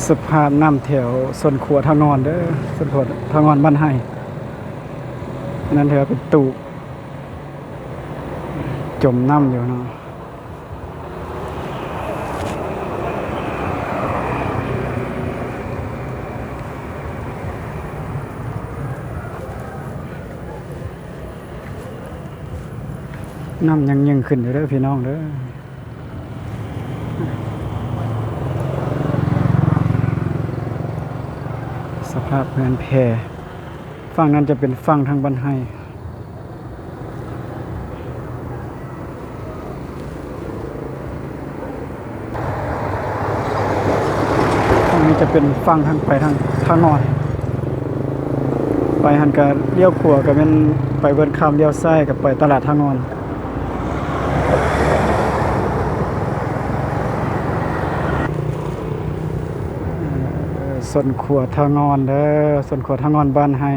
ສະພາບນ້ຳແຖວສວນຂົວທ່າງ່ອນເດີ ສວນຂົວທ່າງ່ອນບ້ານໄຮ່ ອັນນັ້ນຖືວ່າເປັນຕູບ ຈົມນ້ຳຢູ່ເນາະ. ນ້ຳຍັງຍິ່ງຂຶ້ນຢູ່ເດີພີ່ນ້ອງເດີ. ສະພາບເຮືອນແພ ຝັ່ງນັ້ນຈະເປັນຝັ່ງທາງບ້ານໄຮ່ ຝັ່ງນີ້ຈະເປັນຝັ່ງທາງໄປທາງ ທາງນອນ ໄປຫັ້ນກະລ້ຽວຂວາກະແມ່ນໄປເວີນຄຳ ລ້ຽວຊ້າຍກະໄປຕະຫຼາດທ່າງ່ອນ. ເອີ ເອີ ສົນຂົວທ່າງ່ອນເດີ ສົນຂົວທ່າງ່ອນບ້ານໄຮ່.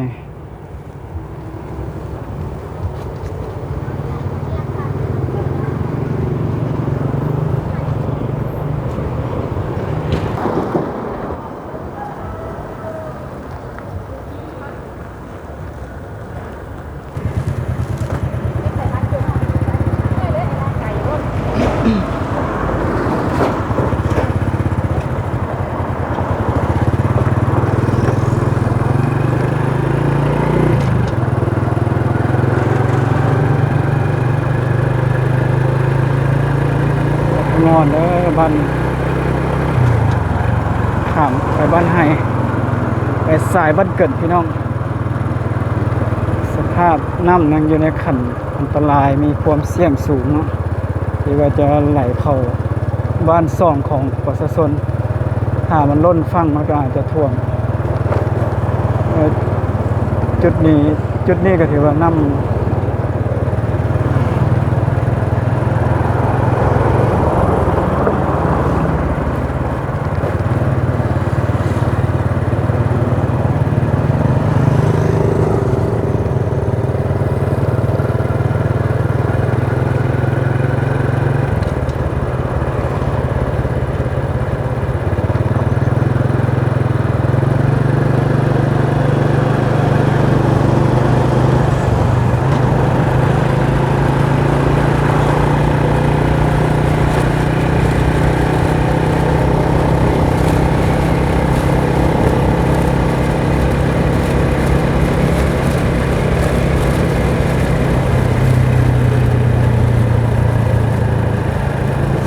ງອນເດີ ບ້ານ ຂ້າມໄປບ້ານໄຮ່ ໄປສາຍບ້ານເກີດພີ່ນ້ອງ. ສະພາບນ້ຳຍັງຢູ່ໃນຂັ້ນອັນຕະລາຍ ມີຄວາມສ່ຽງສູງເນາະ ທີ່ວ່າຈະໄຫຼເຂົ້າບ້ານຊ່ອງຂອງປະຊາຊົນ ຖ້າມັນລົ້ນຝັ່ງມັນກໍອາດຈະຖ້ວມ. ເອີ ຈຸດນີ້ ຈຸດນີ້ກໍຖືວ່ານ້ຳ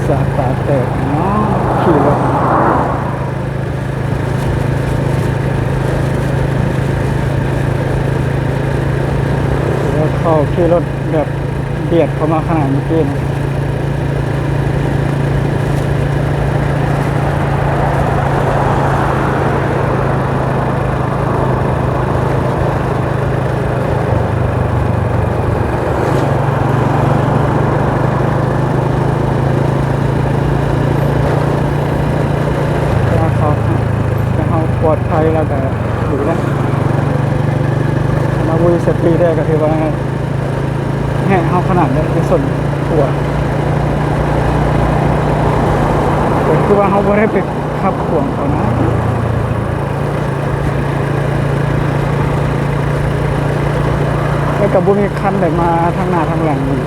ສາຕາແຕກເນາະ ຂີ່ລົດ ແລ້ວເຂົາຂີ່ລົດແບບບຽດເຂົ້າມາຂະໜາດເມື່ອກີ້ນະ. ຖ້າເຮົາ ຖ້າເຮົາປອດໄພແລ້ວກະດີແລ້ວ. ມາບຸຍສະຕິໄດ້ກະຖືວ່າ ແຮງເຮົາຂະໜາດໃດທີ່ສົນຂົວ ກໍຄືວ່າເຮົາບໍ່ໄດ້ໄປຂັບຂວາງເຂົານະ ແລ້ວກໍບໍ່ມີຄັນໃດມາທາງໜ້າທາງຫຼັງອີກ.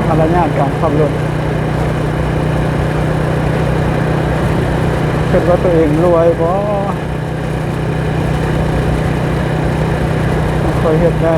ມາລະຍາດການຂັບລົດ ຄິດວ່າຕົວເອງລວຍບໍ? ບໍ່ຄ່ອຍເຮັດໄດ້.